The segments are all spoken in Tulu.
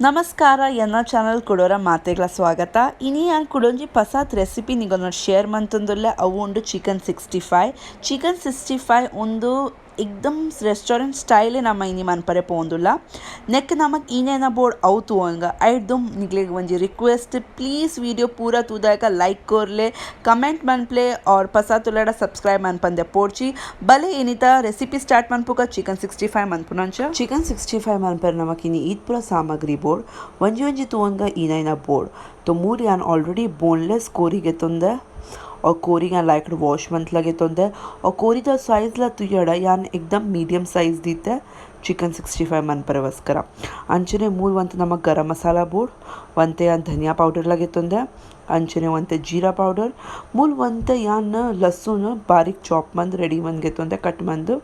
ನಮಸ್ಕಾರ, ಎನ್ನ ಚಾನಲ್ ಕುಡೋರ ಮಾತೆಗಳ ಸ್ವಾಗತ. ಇನಿ ಯಾನ್ ಕುಡೊಂಜಿ ಪಸಾತ್ ರೆಸಿಪಿ ನಿಗೊನ ಶೇರ್ ಮಂತೊಂದುಲ್ಲೆ. ಅವು ಉಂಡು ಚಿಕನ್ 65. ಚಿಕನ್ 65 ಉಂದು ಎಕ್ದಮ್ ರೆಸ್ಟೋರೆಂಟ್ ಸ್ಟೈಲ್ ನಮ ಇನಿ ಮನ್ಪರೆ ಪೋಂದುಲ್ಲ. ನೆಕ್ ನಮಕ್ ಈನೇನ ಬೋರ್ಡ್ ಅವು ತೂವಂಗ ಐಡ್ದು ನಿಗ್ಲೆಗ್ ಒಂಜಿ ರಿಕ್ವೆಸ್ಟ್, ಪ್ಲೀಸ್ ವಿಡಿಯೋ ಪೂರ ತೂದಾಗ ಲೈಕ್ ಕೊರ್ಲೆ, ಕಮೆಂಟ್ ಮನ್ಪ್ಲೆ ಆರ್ ಪಸಾತುಲ್ಲಡ ಸಬ್ಸ್ಕ್ರೈಬ್ ಮನ್ಪಂದೆ ಪೋಡ್ಚಿ. ಬಲೆ ಇನಿತ ರೆಸಿಪಿ ಸ್ಟಾರ್ಟ್ ಮನ್ಪುಗ, ಚಿಕನ್ 65 ಮನ್ಪುನಂಚ. ಚಿಕನ್ 65 ಮನ್ಪರೆ ನಮಕ್ ಇನಿ ಈತ್ ಪೂರ ಸಾಮಗ್ರಿ ಬೋರ್ಡ್. ಒಂಜಿ ಒಂಜಿ ತೂವಂಗ ಈನೈನ ಬೋರ್ಡ್. ತೊ ಮೂರು ಯಾನ್ ಆಲ್ರೆಡಿ ಬೋನ್ಲೆಸ್ ಕೋರಿಗೆ ತೊಂದೆ और कोरी यान लायकड वॉश मंत लगे तोंदे और कोरी दा साइज ला तुयड़ा यान एकदम मीडियम साइज दीते चिकन 65 ಮನ್ಪರವಸ್ಕರ. ಅಂಚನೆ ಮೂರು ಒಂತೆ ನಮಗೆ ಗರಂ ಮಸಾಲ ಬೋರ್ಡ್, ಒಂತೆ ಯಾನ್ ಧನಿಯಾ ಪೌಡರ್ ಲಗೆ ತೊಂದೆ, ಅಂಚನೆ ಒಂತೆ ಜೀರಾ ಪೌಡರ್, ಮೂಲು ಒಂತೆ ಯಾನ್ ಲಸುನ್ ಬಾರೀಕ್ ಚಾಪ್ ಮಂದ್ ರೆಡಿ ಮಂದ್ ಗೆತ್ತೊಂದೆ ಕಟ್ ಮಂದ್.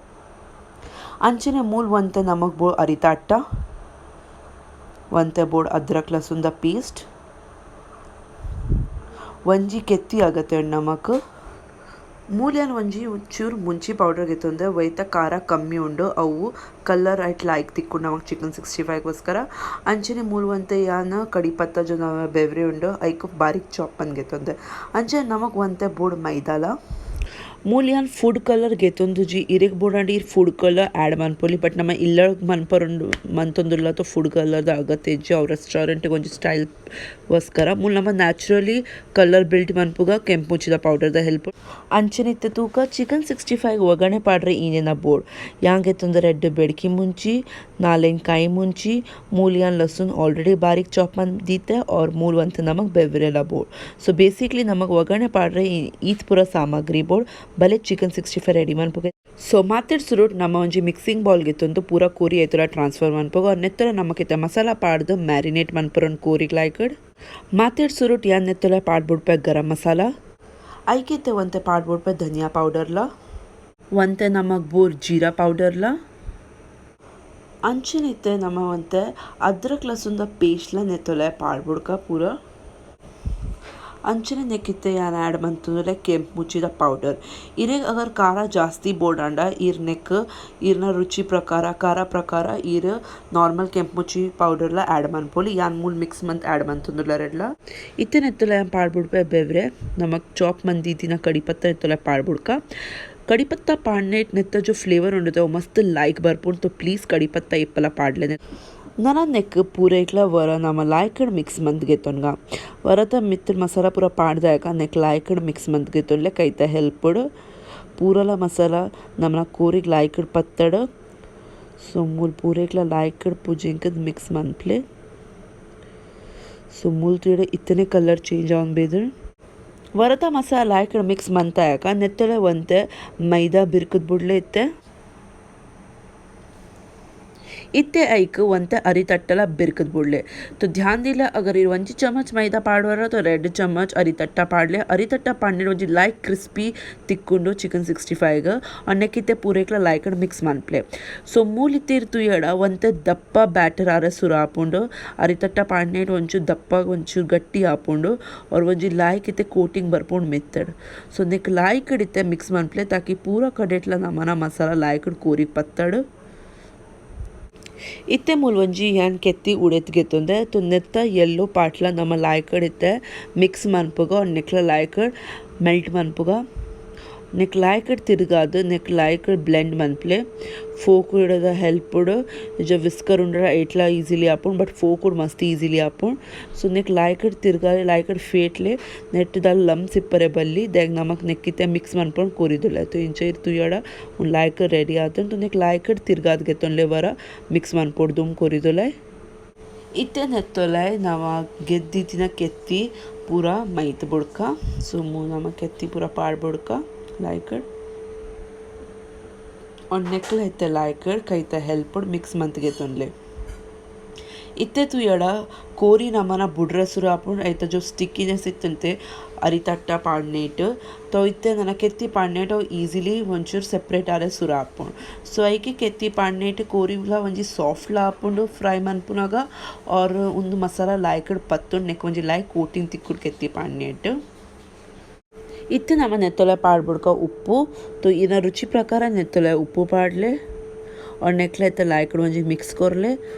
ಅಂಚನೆ ಮೂಲು ಒಂತೆ ನಮಗ್ ಬೋರ್ಡ್ ಅರಿತ ಅಟ್ಟ, ಒಂತೆ ಬೋರ್ಡ್ ಅದ್ರಕ್ ಲಸುನ್ ದ ಪೇಸ್ಟ್, ಒಂಜಿ ಕೆತ್ತಿ ಆಗತ್ತೆ ನಮಕ್. ಮೂಲ್ಯಾನ್ ಒಂಜಿ ಚೂರು ಮುಂಚಿ ಪೌಡರ್ ಗೆತ್ತೊಂದೆ, ವೈತ ಖಾರ ಕಮ್ಮಿ ಉಂಡು, ಅವು ಕಲರ್ ಐಟ್ ಲೈಕ್ ತಿಕ್ಕು ನಮಕ್ ಚಿಕನ್ 65ಗೋಸ್ಕರ. ಅಂಚನೆ ಮೂಲು ಒಂತೆ ಯಾನ್ ಕಡಿಪತ್ತ ಜನ ಬೆವ್ರೆ ಉಂಡು, ಐಕ್ ಬಾರೀಕ್ ಚಾಪ್ ಮಂದ್ ಗೆತ್ತೊಂದೆ. ಅಂಚನೆ ನಮಕ್ ಒಂತೆ ಬೋರ್ಡ್ ಮೈದಾಲ. ಮೂಲ್ಯಾನ್ ಫುಡ್ ಕಲರ್ ಗೆತ್ತೊಂದುಜಿ. ಇರೆಗ್ ಬೋಡಾಂಡ ಇರ್ ಫುಡ್ ಕಲರ್ ಆ್ಯಡ್ ಮನ್ಪೊಲಿ, ಬಟ್ ನಮ ಇಲ್ಲಗ್ ಮನ್ಪರುಂಡು ಮಂತೊಂದುಲ್ಲ ತೋ ಫುಡ್ ಕಲರ್ದ ಅಗತ್ಯ ಇಜ್ಜಿ. ಅವು ರೆಸ್ಟೋರೆಂಟ್ ಒಂಜಿ ಸ್ಟೈಲ್ ಗೋಸ್ಕರ. ಮೂಲು ನಮ ನ್ಯಾಚುರಲಿ ಕಲರ್ ಬಿಲ್ಟ್ ಮನ್ಪುಗ ಕೆಂಪು ಮುಚ್ಚಿದ ಪೌಡರ್ದ ಹೆಲ್ಪ್. ಅಂಚನೆ ಇತ್ತೆ ತೂಕ ಚಿಕನ್ 65 ಒಗ್ಗರಣೆ ಪಾಡ್ರೆ ಈನೇನ ಬೋರ್ಡ್. ಯಾನ್ ಗೆತ್ತೊಂದು ರೆಡ್ ಬೆಡ್ಕಿ ಮುಂಚಿ, ನಾಲೆನ್ ಕಾಯಿ ಮುಂಚಿ, ಮೂಲ್ಯಾನ್ ಲಸುನ್ ಆಲ್ರೆಡಿ ಬಾರೀಕ್ ಚಾಪ್ ಮಂತ್ ದೀತೆ ಆರ್ ಮೂಲು ಒಂತೆ ನಮಕ್ ಬೆವ್ರೆಲ ಬೋರ್ಡ್. ಸೊ ಬೇಸಿಕ್ಲಿ ನಮಕ್ ಒಗ್ಗರಣೆ ಪಾಡ್ರೆ ಈತ್ ಪೂರ ಸಾಮಗ್ರಿ ಬೋರ್ಡ್. ಬಲೆ ಚಿಕನ್ 65 ರೆಡಿ ಮನ್ಪುಗ. ಸೊ ಮಾತೆಡ್ ಸುರುಟ್ ನಮ ಒಂಜಿ ಮಿಕ್ಸಿಂಗ್ ಬೌಲ್ ಗೆತ್ತೊಂದು ಪೂರ ಕೋರಿ ಐತುಲ ಟ್ರಾನ್ಸ್ಫರ್ ಮನ್ಪುಗ. ನೆತ್ತಲ ನಮಕ್ ಇತ್ತೆ ಮಸಾಲ ಪಾಡ್ದು ಮ್ಯಾರಿನೇಟ್ ಮನ್ಪುರನ್ ಕೋರಿಗ್ ಲಾಯ್ಕಡ್. ಮಾತೆಡ್ ಸುರುಟ್ ಯಾನ್ ನೆತ್ತಲ ಪಾಡ್ಬುಡ್ಪೆ ಗರಂ ಮಸಾಲ, ಐಕಿತ್ತೆ ಒಂತೆ ಪಾಡ್ಬುಡ್ಪೆ ಧನಿಯಾ ಪೌಡರ್ಲ, ಒಂತೆ ನಮಕ್ ಬೋರ್ ಜೀರಾ ಪೌಡರ್ಲ. ಅಂಚನೆ ಇತ್ತೆ ನಮ ಒಂತೆ ಅದ್ರಕ್ ಲಸುಂದ ಪೇಸ್ಟ್ಲ ನೆತ್ತೊಲೆ ಪಾಡ್ಬುಡ್ಕ ಪೂರ. ಅಂಚನೆ ನೆಕ್ಕಿತ್ತೆ ಯಾನ್ ಆ್ಯಡ್ ಮಂತೊಂದುಲ್ಲೆ ಕೆಂಪು ಮುಚ್ಚಿದ ಪೌಡರ್. ಇರೆಗ್ ಅಗರ್ ಖಾರ ಜಾಸ್ತಿ ಬೋಡಾಂಡ ಇರ್ ನೆಕ್ ಇರ್ನ ರುಚಿ ಪ್ರಕಾರ ಖಾರ ಪ್ರಕಾರ ಇರ್ ನಾರ್ಮಲ್ ಕೆಂಪು ಮುಚ್ಚಿ ಪೌಡರ್ಲ ಆ್ಯಡ್ ಮನ್ಪೊಲಿ. ಯಾನ್ ಮೂಲು ಮಿಕ್ಸ್ ಮಂತ್ ಆ್ಯಡ್ ಮಂತೊಂದುಲ್ಲೆ ರಡ್ಲ. ಇತ್ತೆ ನೆತ್ತೊಲೆ ಯಾನ್ ಪಾಡ್ಬುಡ್ಪೆ ಬೆವ್ರೆ, ನಮಕ್ ಚಾಪ್ ಮಂದಿತ್ತಿನ ಕಡಿಪತ್ತ ನೆತ್ತೊಲೆ ಪಾಡ್ಬುಡ್ಕ. ಕಡಿಪತ್ತ ಪಾಡ್ನೆಟ್ ನೆತ್ತ ಜೋ ಫ್ಲೇವರ್ ಉಂಡುತೆ ಅವು ಮಸ್ತ್ ಲೈಕ್ ಬರ್ಪುಂಡು. ತೋ ಪ್ಲೀಸ್ ಕಡಿಪತ್ತ ಇಪ್ಪಲ ಪಾಡ್ಲೆನೆ. ನನ ನೆಕ್ ಪೂರೈಕ್ಲ ವರ ನಮ ಲಾಯ್ಕಡ್ ಮಿಕ್ಸ್ ಮಂತ್ ಗೆತ್ತೊನ್ಗ. ವರತ ಮಿತ್ತ್ ಮಸಾಲ ಪೂರ ಪಾಡ್ದಾಕ ನೆಕ್ ಲಾಯ್ಕಡ್ ಮಿಕ್ಸ್ ಮಂತ್ ಗೆತ್ತೊನ್ಲೆ. ಕೈತ ಹೆಲ್ಪುಡ್ ಪೂರಲ ಮಸಾಲ ನಮನ ಕೋರಿಗ್ ಲಾಯ್ಕಡ್ ಪತ್ತಡ್. ಸೊ ಮೂಲು ಪೂರೈಕ್ಲ ಲಾಯ್ಕಡ್ ಪೂಜಿಂಕದ್ ಮಿಕ್ಸ್ ಮನ್ಪ್ಲೆ. ಸೊ ಮೂಲು ತೂಯಡ ಇತ್ತನೆ ಕಲರ್ ಚೇಂಜ್ ಆವೊಂದು ಬೈದ್ಂಡ್. ವರತ ಮಸಾಲ ಲಾಯ್ಕಡ್ ಮಿಕ್ಸ್ ಮಂತಾಯಕ ನೆತ್ತಲೆ ಒಂತೆ ಮೈದಾ ಬಿರ್ಕದ್ ಬುಡ್ಲೆ ಇತ್ತೆ. ಇತ್ತೆ ಐಕ್ ಒಂತೆ ಅರಿತಟ್ಟಲ ಬಿರ್ಕದ್ ಬುಡ್ಲೆ. ತೋ ಧ್ಯಾನ್ ದೀಲೆ, ಅಗರ್ ಇರ್ ಒಂಜಿ ಚಮಚ್ ಮೈದಾ ಪಾಡುವರ ತೋ 2 ಚಮಚ್ ಅರಿತಟ್ಟ ಪಾಡ್ಲೆ. ಅರಿತಟ್ಟ ಪಾಡ್ನೆ ಒಂಜಿ ಲೈಕ್ ಕ್ರಿಸ್ಪಿ ತಿಕ್ಕುಂಡು ಚಿಕನ್ 65. ನೆಕ್ಕಿತ್ತೆ ಪೂರೈಕ್ಲ ಲಾಯ್ಕಡ್ ಮಿಕ್ಸ್ ಮನ್ಪ್ಲೆ. ಸೊ ಮೂಲು ಇತ್ತೆ ಇರ್ ತೂಯಡ ಒಂತೆ ದಪ್ಪ ಬ್ಯಾಟರ್ ಆರೆ ಸುರು ಆಪುಂಡು. ಅರಿತಟ್ಟ ಪಾಡ್ನೆಟ್ ಒಂಚೂರು ದಪ್ಪ ಒಂಚೂರು ಗಟ್ಟಿ ಆಪುಂಡು ಆರ್ ಒಂಜಿ ಲಾಯ್ಕ್ ಇತ್ತೆ ಕೋಟಿಂಗ್ ಬರ್ಪುಂಡು ಮೆತ್ತಡ್. ಸೊ ನೆಕ್ ಲಾಯ್ಕಡ್ ಇತ್ತೆ ಮಿಕ್ಸ್ ಮನ್ಪ್ಲೆ, ತಾಕಿ ಪೂರ ಕಡೆಟ್ಲ ನಮನ ಮಸಾಲ ಲಾಯ್ಕಡ್ ಕೋರಿಗ್ ಪತ್ತಡ್. ಇತ್ತೆ ಮೂಲು ಒಂಜಿ ಯಾನ್ ಕೆತ್ತಿ ಉಡೆತ್ ಗೆತ್ತೊಂದೆ. ತೋ ನೆತ್ತ ಎಲ್ಲೋ ಪಾಟ್ಲ ನಮ ಲಾಯ್ಕಡ್ ಇತ್ತೆ ಮಿಕ್ಸ್ ಮನ್ಪುಗ, ನೆಕ್ಲ ಲಾಯ್ಕಡ್ ಮೆಲ್ಟ್ ಮನ್ಪುಗ. ನೆಕ್ ಲಾಯ್ಕಡ್ ತಿರ್ಗಾದ್ ನೆಕ್ ಲಾಯ್ಕಡ್ ಬ್ಲೆಂಡ್ ಮನ್ಪ್ಲೆ. ಫೋಕ್ ದ ಹೆಲ್ಪುಡ್ ಇಜ್ಜ ವಿಸ್ಕರ್ ಉಂಡಡ ಐಟ್ಲ ಈಸಿಲಿ ಆಪುಂಡು, ಬಟ್ ಫೋಕ್ ಮಸ್ತ್ ಈಸಿಲಿ ಆಪುಂಡು. ಸೊ ನೆಕ್ ಲಾಯ್ಕಡ್ ತಿರ್ಗಾದ್ ಲಾಯ್ಕಡ್ ಫೇಟ್ಲೆ. ನೆಟ್ ದಾಲ ಲಂಪ್ಸ್ ಇಪ್ಪರೆ ಬಲ್ಲಿ, ದಾಯೆಗ್ ನಮಕ್ ನೆಕ್ಕಿತ್ತೆ ಮಿಕ್ಸ್ ಮನ್ಪೊಂಡು ಕೋರಿದುಲ್ಲೆ. ತೋ ಇಂಚ ಇರ್ ತೂಯಡ ಉಂದು ಲಾಯ್ಕಡ್ ರೆಡಿ ಆತುಂಡು. ತೋ ನೆಕ್ ಲಾಯ್ಕಡ್ ತಿರ್ಗಾದ್ ಗೆತ್ತೊನ್ಲೆ, ವರ ಮಿಕ್ಸ್ ಮನ್ಪೊಡು ದುಂಬು ಕೋರಿದುಲ್ಲೆ. ಇತ್ತೆ ನೆತ್ತೊಲೆ ನಮ ಗೆದ್ದಿತ್ತಿನ ಕೆತ್ತಿ ಪೂರ ಮೈತ್ ಬುಡ್ಕ. ಸೊ ನಮ ಕೆತ್ತಿ ಪೂರ ಪಾಡ್ ಬುಡ್ಕ ಲಾಯ್ಕಡ್. ನೆಕ್ಲ ಇತ್ತೆ ಲಾಯ್ಕಡ್ ಕೈತ ಹೆಲ್ಪುಡ್ ಮಿಕ್ಸ್ ಮಂತ್ ಗೆತ್ತೊನ್ಲೆ. ಇತ್ತೆ ತೂಯಡ ಕೋರಿ ನಮನ ಬುಡ್ರೆ ಸುರು ಆಪುಂಡು. ಐತ ಜೋ ಸ್ಟಿಕ್ಕಿನೆಸ್ ಇತ್ತಂತೆ ಅರಿತಟ್ಟ ಪಾಡ್ನೇಟ್, ತೋ ಇತ್ತೆ ನನ ಕೆತ್ತಿ ಪಾಡ್ನೇಟ್ ಅವು ಈಸಿಲಿ ಒಂಚೂರು ಸೆಪ್ರೇಟ್ ಆರೆ ಸುರು ಆಪುಂಡು. ಸೊ ಐಕೆ ಕೆತ್ತಿ ಪಾಡ್ನೇಟ್ ಕೋರಿಲ ಒಂಜಿ ಸಾಫ್ಟ್ಲ ಆಪುಂಡು ಫ್ರೈ ಮನ್ಪುನಗ ಆರ್ ಉಂದು ಮಸಾಲ ಲಾಯ್ಕಡ್ ಪತ್ತುಂಡು. ನೆಕ್ ಒಂಜಿ ಲಾಯ್ಕ್ ಕೋಟಿಂಗ್ ತಿಕ್ಕುಂಡು ಕೆತ್ತಿ ಪಾಡ್ನೇಟ್. ಇತ್ತೆ ನಮ ನೆತ್ತೊಲೆ ಪಾಡ್ಬುಡ್ಕ ಉಪ್ಪು ತೋ ಇನ ರುಚಿ ಪ್ರಕಾರ ನೆತ್ತೊಲೆ ಉಪ್ಪು ಪಾಡ್ಲೆ ಆರ್ ನೆಕ್ಲೆ ಇತ್ತೆ ಲಾಯ್ಕಡ್ ಒಂಜಿ ಮಿಕ್ಸ್ ಕೊರ್ಲೆ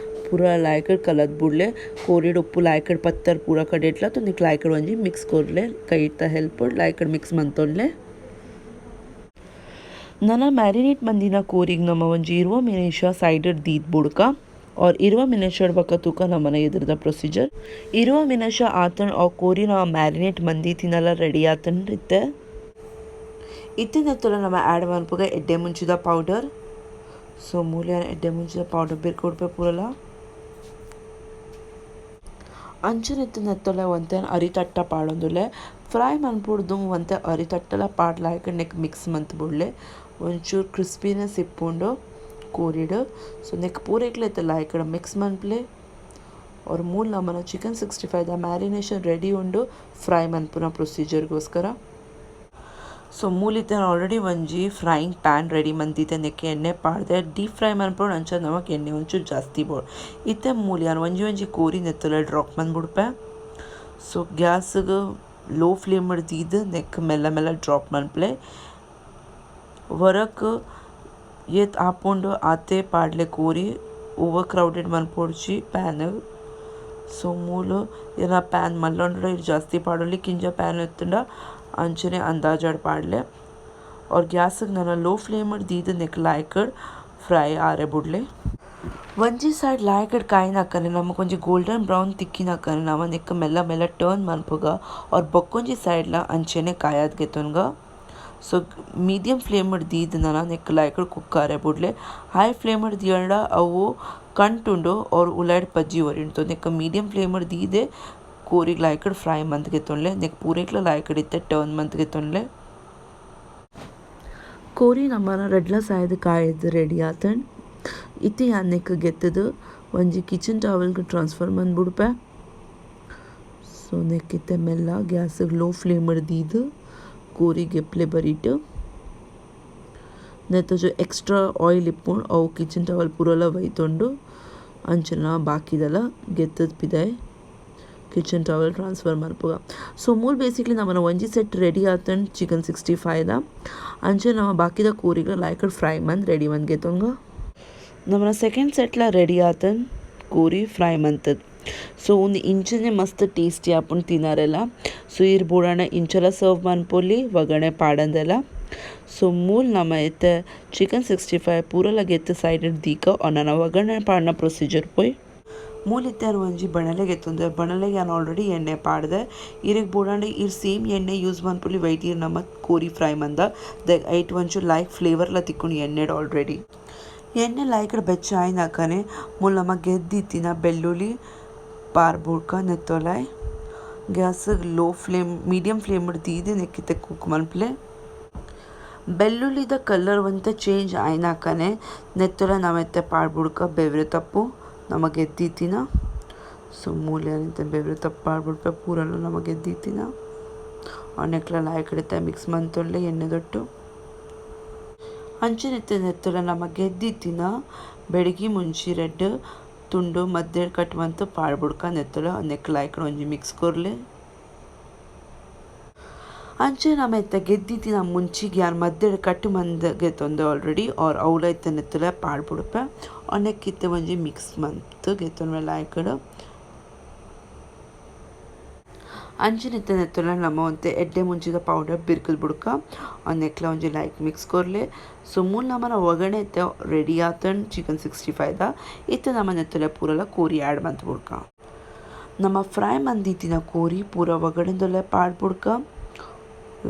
ಪೂರ ಲಾಯ್ಕಡ್ ಕಲತ್ ಬುಡ್ಲೆ ಕೋರಿಡ್ ಉಪ್ಪು ಲಾಯ್ಕಡ್ ಪತ್ತರ್ ಪೂರ ಕಡೆಟ್ಲ ತೋ ನೆಕ್ ಲಾಯ್ಕಡ್ ಒಂಜಿ ಮಿಕ್ಸ್ ಕೊರ್ಲೆ ಕೈತ ಹೆಲ್ಪ್ ಲಾಯ್ಕಡ್ ಮಿಕ್ಸ್ ಮಂತೊನ್ಲೆ. ನನ ಮ್ಯಾರಿನೇಟ್ ಮಂದಿನ ಕೋರಿಗ್ ನಮ ಒಂಜಿ 20 ನಿಮಿಷ ಸೈಡ್ ದೀದ್ ಬುಡ್ಕ ಆರ್ 20 ನಿಮಿಷ ಬೊಕ್ಕ ತೂಕ ನಮನ ಎದುರುದ ಪ್ರೊಸೀಜರ್. 20 ನಿಮಿಷ ಆತಂಡ್ ಆ ಕೋರಿ ನಮ ಮ್ಯಾರಿನೇಟ್ ಮಂದಿ ತಿನಲ ರೆಡಿ ಆತಂಡ್ ಇತ್ತೆ. ಇತ್ತೆ ನೆತ್ತೊಲ ನಮ ಆ್ಯಡ್ ಮನ್ಪುಗ ಎಡ್ಡೆ ಮುಂಚಿದ ಪೌಡರ್. ಸೊ ಮೂಲು ಯಾನ್ ಎಡ್ಡೆ ಮುಂಚಿದ ಪೌಡರ್ ಬಿರ್ಕೊಡ್ಪೆ ಪೂರಲ. ಅಂಚನೆ ಇತ್ತೆ ನೆತ್ತೊಲ ಒಂತೆ ಅರಿತಟ್ಟ ಪಾಡೊಂದುಲ್ಲೆ ಫ್ರೈ ಮನ್ಪುಡ್ದು ಒಂತೆ ಅರಿತಟ್ಟಲ ಪಾಡ್ಲಾಯ್ಕ ನೆಕ್ ಮಿಕ್ಸ್ ಮಂತ್ ಬುಡ್ಲೆ ಒಂಚೂರು ಕ್ರಿಸ್ಪಿನೆಸ್ ಇಪ್ಪುಂಡು ಕೋರಿಡ್. ಸೊ ನೆಕ್ ಪೂರೆಕ್ಲ ಇತ್ತೆ ಲಾಯ್ಕಡ್ ಮಿಕ್ಸ್ ಮನ್ಪುಲೆ ಆರ್ ಮೂಲು ನಮನ ಚಿಕನ್ 65 ದ ಮ್ಯಾರಿನೇಷನ್ ರೆಡಿ ಉಂಡು ಫ್ರೈ ಮನ್ಪುನ ಪ್ರೊಸೀಜರ್ಗೋಸ್ಕರ. ಸೊ ಮೂಲು ಇತ್ತೆ ಆಲ್ರೆಡಿ ಒಂಜಿ ಫ್ರೈಯಿಂಗ್ ಪ್ಯಾನ್ ರೆಡಿ ಮಂತಿತ್ತೆ ನೆಕ್ ಎಣ್ಣೆ ಪಾಡ್ದೆ ಡೀಪ್ ಫ್ರೈ ಮನ್ಪೊಡು ಅಂಚ ನಮಕ್ ಎಣ್ಣೆ ಒಂಚೂರು ಜಾಸ್ತಿ ಬೋಡು. ಇತ್ತೆ ಮೂಲು ಯಾನ್ ಒಂಜಿ ಒಂಜಿ ಕೋರಿ ನೆತ್ತೊಲೆ ಡ್ರಾಪ್ ಮನ್ಬುಡ್ಪೆ. ಸೊ ಗ್ಯಾಸ್ಗ್ ಲೋ ಫ್ಲೇಮ್ ದೀದ್ ನೆಕ್ ಮೆಲ್ಲ ಮೆಲ್ಲ ಡ್ರಾಪ್ ಮನ್ಪುಲೆ. ವರಕ್ ಏತ್ ಆಪುಂಡು ಆತೆ ಪಾಡ್ಲೆ ಕೋರಿ ಓವರ್ ಕ್ರೌಡೆಡ್ ಮನ್ಪೊಡ್ಚಿ ಪ್ಯಾನ್. ಸೊ ಮೂಲು ಇರ್ನ ಪ್ಯಾನ್ ಮಲ್ಲ ಉಂಡುಡ ಇರ್ ಜಾಸ್ತಿ ಪಾಡೊಲಿ ಕಿಂಜ ಪ್ಯಾನ್ ಇತ್ತುಂಡ ಅಂಚನೆ ಅಂದಾಜಾಡ್ ಪಾಡ್ಲೆ. ಆರ್ ಗ್ಯಾಸ್ಗ್ ನನ ಲೋ ಫ್ಲೇಮ್ ದೀದ್ ನೆಕ್ ಲಾಯ್ಕಡ್ ಫ್ರೈ ಆರೆ ಬುಡ್ಲೆ. ಒಂಜಿ ಸೈಡ್ ಲಾಯ್ಕಡ್ ಕಾಯಿನಕ್ಕನೆ ನಮಕ್ ಒಂಜಿ ಗೋಲ್ಡನ್ ಬ್ರೌನ್ ತಿಕ್ಕಿನಕ್ಕನೆ ನಮ ನೆಕ್ ಮೆಲ್ಲ ಮೆಲ್ಲ ಟರ್ನ್ ಮನ್ಪುಗ ಆರ್ ಬೊಕ್ಕೊಂಜಿ ಸೈಡ್ ಲ ಅಂಚನೆ ಕಾಯದ್ ಗೆತೊನ್ಗ. ಸೊ ಮೀಡಿಯಂ ಫ್ಲೇಮ್ ದೀದ್ ನನ ನೆಕ್ ಲಾಯ್ಕಡ್ ಕುಕ್ ಆರೆ ಬುಡ್ಲೆ. ಹೈ ಫ್ಲೇಮ್ ದೀಯಂಡ ಅವು ಕಂಟುಂಡು ಆರ್ ಉಲಾಯ್ಡ್ ಪಜ್ಜಿ ಒರಿಂಡು. ನೆಕ್ ಮೀಡಿಯಂ ಫ್ಲೇಮ್ ದೀದೆ ಕೋರಿಗ್ ಲಾಯ್ಕಡ್ ಫ್ರೈ ಮಂತ್ ಗೆತೊನ್ಲೆ. ನೆಕ್ ಪೂರೆಕ್ಲ ಲಾಯ್ಕಡ್ ಇತ್ತೆ ಟರ್ನ್ ಮಂತ್ ಗೆತೊನ್ಲೆ. ಕೋರಿ ನಮನ ರಡ್ಲ ಸಾಯದ್ ಕಾಯದ್ ರೆಡಿ ಆತಂಡ್. ಇತ್ತೆ ಯಾನ್ ನೆಕ್ ಗೆತ್ತುದು ಒಂಜಿ ಕಿಚನ್ ಟವಲ್ ಗ್ ಟ್ರಾನ್ಸ್ಫರ್ ಮಂತ್ ಬುಡ್ಪೆ. ಸೊ ನೆಕ್ ಇತ್ತೆ ಮೆಲ್ಲ ಗ್ಯಾಸ್ ಲೋ ಫ್ಲೇಮ್ ದೀದ್ ಕೋರಿ ಗೆಪ್ಲೆ ಬರಿಟ್. ನೆತ್ತ ಎಕ್ಸ್ಟ್ರಾ ಆಯಿಲ್ ಇಪ್ಪುಂಡು ಅವು ಕಿಚನ್ ಟವಲ್ ಪೂರಲ ಒಯ್ತೊಂಡು ಅಂಚನ ಬಾಕಿದಲ ಗೆತ್ತುದು ಪಿದಾಯ್ ಕಿಚನ್ ಟವಲ್ ಟ್ರಾನ್ಸ್ಫರ್ ಮನ್ಪುಗ. ಸೊ ಮೂಲು ಬೇಸಿಕಲಿ ನಮನ ಒಂಜಿ ಸೆಟ್ ರೆಡಿ ಆತಂಡ್ ಚಿಕನ್ 65 ದ. ಅಂಚೆ ನಮ ಬಾಕಿದ ಕೋರಿಗ್ಲ ಲಾಯ್ಕಡ್ ಫ್ರೈ ಮಂತ್ ರೆಡಿ ಮಂತ್ ಗೆತೊಂಗ. ನಮನ ಸೆಕೆಂಡ್ ಸೆಟ್ಲ ರೆಡಿ ಆತಂಡ್ ಕೋರಿ ಫ್ರೈ ಮಂತದ್. ಸೊ ಉಂದು ಇಂಚನೆ ಮಸ್ತ್ ಟೇಸ್ಟಿ ಆಪುಂಡು ತಿನರೆಲ. ಸೊ ಈರ್ ಬೋಡಾಂಡ ಇಂಚಲ ಸರ್ವ್ ಮನ್ಪೊಲಿ ಒಗ್ಗರಣೆ ಪಾಡಂದೆಲ. ಸೊ ಮೂಲು ನಮ ಇತ್ತೆ ಚಿಕನ್ 65 ಪೂರಲ ಗೆತ್ತ್ ಸೈಡ್ ದೀಕ ನನ ಒಗ್ಗರಣೆ ಪಾಡುನ ಪ್ರೊಸೀಜರ್ ಪೋಯಿ. ಮೂಲು ಇತ್ತೆ ಯಾನ್ ಒಂಜಿ ಬಣಲೆ ಗೆತ್ತೊಂದೆ ಬಣಲೆಗ್ ಯಾನ್ ಆಲ್ರೆಡಿ ಎಣ್ಣೆ ಪಾಡ್ದೆ. ಇರೆಗ್ ಬೋಡಾಂಡ ಈರ್ ಸೇಮ್ ಎಣ್ಣೆ ಯೂಸ್ ಮನ್ಪೊಲಿ ವೈಟ್ ಈರ್ ನಮ ಕೋರಿ ಫ್ರೈ ಮಂದ ದಾಯೆ ಐಟ್ ಒಂಚೂರು ಲೈಕ್ ಫ್ಲೇವರ್ಲ ತಿಕ್ಕುಂಡು ಎಣ್ಣೆಡ್ ಆಲ್ರೆಡಿ. ಎಣ್ಣೆ ಲಾಯ್ಕಡ್ ಬೆಚ್ಚ ಆಯಿನಕನೆ ಮೂಲು ನಮ ಗೆದ್ದಿತ್ತಿನ ಬೆಳ್ಳುಳ್ಳಿ ಪಾರ್ಬುಡ್ಕ ನೆತ್ತೊಲಾಯ್ gas low flame medium flame ದೀದ್ ನೆಕ್ ಇತ್ತೆ ಕುಕ್ ಮನ್ಪುಲೆ. ಬೆಳ್ಳುಳ್ಳಿದ ಕಲರ್ ಒಂತೆ ಚೇಂಜ್ ಆಯಿನಕನೆ ನೆತ್ತೊಲ ನಮ ಇತ್ತೆ ಪಾಡ್ಬುಡ್ಕ ಬೆವ್ರೆ ತಪ್ಪು ನಮ ಗೆದ್ದಿತ್ತಿನ. ಸೊ ಮೂಲು ಯಾನ್ ಇತ್ತೆ ಬೆವ್ರೆ ತಪ್ಪು ಪಾಡ್ಬುಡ್ಪೆ ಪೂರಲ ನಮ ಗೆದ್ದಿತ್ತಿನ. ನೆಕ್ಲ ಲಾಯ್ಕಡ್ ಇತ್ತೆ ಮಿಕ್ಸ್ ಮಂತೊನ್ಲೆ ಎಣ್ಣೆದೊಟ್ಟು. ಅಂಚನೆ ಇತ್ತೆ ನೆತ್ತೊಲ ನಮ ಗೆದ್ದಿತ್ತಿನ ಬೆಡಗಿ ಮುಂಚಿ ರಡ್ಡ್ ತುಂಡು ಮಧ್ಯಡ್ ಕಟ್ ಮಂತ್ ಪಾಡ್ಬುಡ್ಕ ನೆತ್ತೊಲ ನೆಕ್ ಲಾಯ್ಕಡ್ ಒಂಜಿ ಮಿಕ್ಸ್ ಕೊರ್ಲೆ. ಅಂಚೆ ನಮ ಇತ್ತೆ ಗೆದ್ದಿತ್ತಿನ ಮುಂಚಿಗ್ ಯಾನ್ ಮಧ್ಯಡ್ ಕಟ್ ಮಂತ್ ಗೆತೊಂದೆ ಆಲ್ರೆಡಿ ಆರ್ ಅವ್ಲ ಇತ್ತೆ ನೆತ್ತೊಲ ಪಾಡ್ಬುಡ್ಪೆ. ನೆಕ್ ಇತ್ತೆ ಒಂಜಿ ಮಿಕ್ಸ್ ಮಂತ್ ಗೆತೊನ್ವೆ ಲಾಯ್ಕಡ್. ಅಂಚನೆ ಇತ್ತೆ ನೆತ್ತೊಲ ನಮ ಒಂತೆ ಎಡ್ಡೆ ಮುಂಚಿದ ಪೌಡರ್ ಬಿರ್ಕುದ್ ಬುಡ್ಕ ನೆಕ್ಲ ಒಂಜಿ ಲೈಕ್ ಮಿಕ್ಸ್ ಕೊರ್ಲೆ. ಸೊ ಮೂಲು ನಮನ ಒಗ್ಗರಣೆ ಇತ್ತೆ ರೆಡಿ ಆತಂಡ್ ಚಿಕನ್ 65 ದ. ಇತ್ತೆ ನಮ ನೆತ್ತೊಲ ಪೂರಲ ಕೋರಿ ಆ್ಯಡ್ ಮಂತ್ ಬುಡ್ಕ. ನಮ ಫ್ರೈ ಮಂದಿತ್ತಿನ ಕೋರಿ ಪೂರ ಒಗ್ಗರಣೆದೊಲೆ ಪಾಡ್ ಬುಡ್ಕ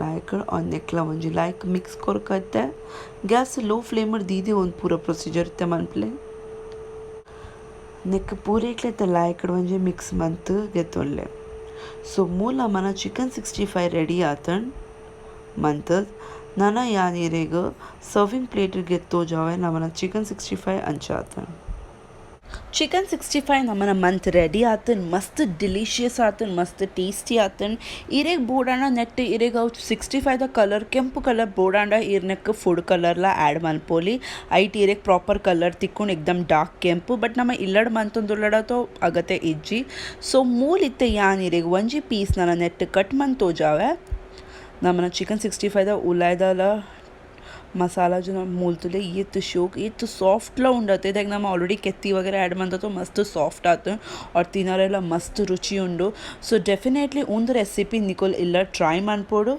ಲಾಯ್ಕ್ ನೆಕ್ಲ ಒಂಜಿ ಲೈಕ್ ಮಿಕ್ಸ್ ಕೊರ್ಕ ಇತ್ತೆ ಗ್ಯಾಸ್ ಲೋ ಫ್ಲೇಮ್ ದೀದೆ ಒಂಜಿ ಪೂರ ಪ್ರೊಸೀಜರ್ ಇತ್ತೆ ಮನ್ಪುಲೆ. ನೆಕ್ ಪೂರೆಕ್ಲ ಇತ್ತೆ ಲಾಯ್ಕಡ್ ಒಂಜಿ ಮಿಕ್ಸ್ ಮಂತ್ ಗೆತೊನ್ಲೆ. ಸೊ ಮೂಲು ನಮನ ಚಿಕನ್ 65 ರೆಡಿ ಆತಂಡ್ ಮಂತದ್. ನನ ಯಾನ್ ಇರೆಗ್ ಸರ್ವಿಂಗ್ ಪ್ಲೇಟ್ ಗೆತ್ತ್ ತೋಜಾವೆ ನಮನ ಚಿಕನ್ 65 ಅಂಚ ಆತಂಡ್. ಚಿಕನ್ 65 ನಮನ ಮಂತ್ ರೆಡಿ ಆತಂಡ್ ಮಸ್ತ್ ಡಿಲಿಷಿಯಸ್ ಆತಂಡ್ ಮಸ್ತ್ ಟೇಸ್ಟಿ ಆತಂಡ್. ಇರೆಗ್ ಬೋಡಾಂಡ ನೆಟ್ ಇರೆಗ್ ಅವು 65 ದ ಕಲರ್ ಕೆಂಪು ಕಲರ್ ಬೋಡಾಂಡ ಇರ್ ನೆಕ್ ಫುಡ್ ಕಲರ್ಲ ಆ್ಯಡ್ ಮನ್ಪೊಲಿ. ಐಟ್ ಇರೆಗ್ ಪ್ರಾಪರ್ ಕಲರ್ ತಿಕ್ಕುಂಡು ಎಕ್ದಮ್ ಡಾರ್ಕ್ ಕೆಂಪು ಬಟ್ ನಮ ಇಲ್ಲಡ್ ಮಂತೊಂದುಲ್ಲಡ ತೋ ಅಗತ್ಯ ಇಜ್ಜಿ. ಸೊ ಮೂಲು ಇತ್ತೆ ಯಾನ್ ಇರೆಗ್ ಒಂಜಿ ಪೀಸ್ ನನ ನೆಟ್ ಕಟ್ ಮಂತ್ ತೋಜಾವೆ. ನಮನ ಚಿಕನ್ 65 ದ ಉಲಾಯಿದಲ ಮಸಾಲ ಜನ ಮೂಲ್ತುಲೆ ಏತ್ ಶೋಕ್ ಏತ್ ಸಾಫ್ಟ್ ಲ ಉಂಡು ಅತೆ ದಾಯೆಗ್ ನಮ ಆಲ್ರೆಡಿ ಕೆತ್ತಿ ವಗೈರೆ ಆ್ಯಡ್ ಮಂತುದು ಮಸ್ತ್ ಸಾಫ್ಟ್ ಆತು ಆರ್ ತಿನರೆಲ ಮಸ್ತ್ ರುಚಿ ಉಂಡು. ಸೊ ಡೆಫಿನೆಟ್ಲಿ ಉಂದು ರೆಸಿಪಿ ನಿಕುಲು ಇಲ್ಲ ಟ್ರೈ ಮನ್ಪೊಡು.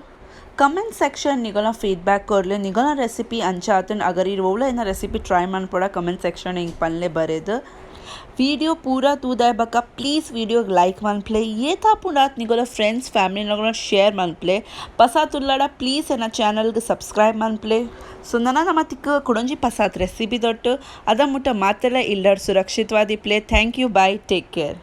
ಕಮೆಂಟ್ ಸೆಕ್ಷನ್ ನಿಕಲ್ನ ಫೀಡ್ಬ್ಯಾಕ್ ಕೊರ್ಲೆ. ನಿಕಲ್ನ ರೆಸಿಪಿ ಅಂಚ ಆತುಂಡು ಅಗರ್ ಈರ್ ಒವ್ಲ ಎನ್ನ ರೆಸಿಪಿ ಟ್ರೈ ಮನ್ಪೊಡ ಕಮೆಂಟ್ ಸೆಕ್ಷನ್ ಎಂಕ್ ಪನ್ಲೆ ಬರೆದ್. ವಿಡಿಯೋ ಪೂರ ತೂದಾಯ್ ಬೊಕ ಪ್ಲೀಸ್ ವಿಡಿಯೋಗ್ ಲೈಕ್ ಮನ್ಪುಲೆ. ಏತ್ ಆಪುಂಡು ಆತ್ ನಿಕಲ್ನ ಫ್ರೆಂಡ್ಸ್ ಫ್ಯಾಮಿಲಿ ನಕಲ್ನ ಶೇರ್ ಮನ್ಪುಲೆ. ಪಸಾತ್ ಉಲ್ಲಡ ಪ್ಲೀಸ್ ಎನ್ನ ಚಾನಲ್ಗ್ ಸಬ್ಸ್ಕ್ರೈಬ್ ಮನ್ಪುಲೆ. ಸೊ ನನ ನಮ ತಿಕ್ಕ ಕುಡೊಂಜಿ ಪಸಾತ್ ರೆಸಿಪಿ ದೊಟ್ಟು ಅದ ಮುಟ್ಟ ಮಾತೆಲ್ಲ ಇಲ್ಲಡ್ ಸುರಕ್ಷಿತವಾದಿಪ್ಪುಲೆ. Thank you, bye, take care.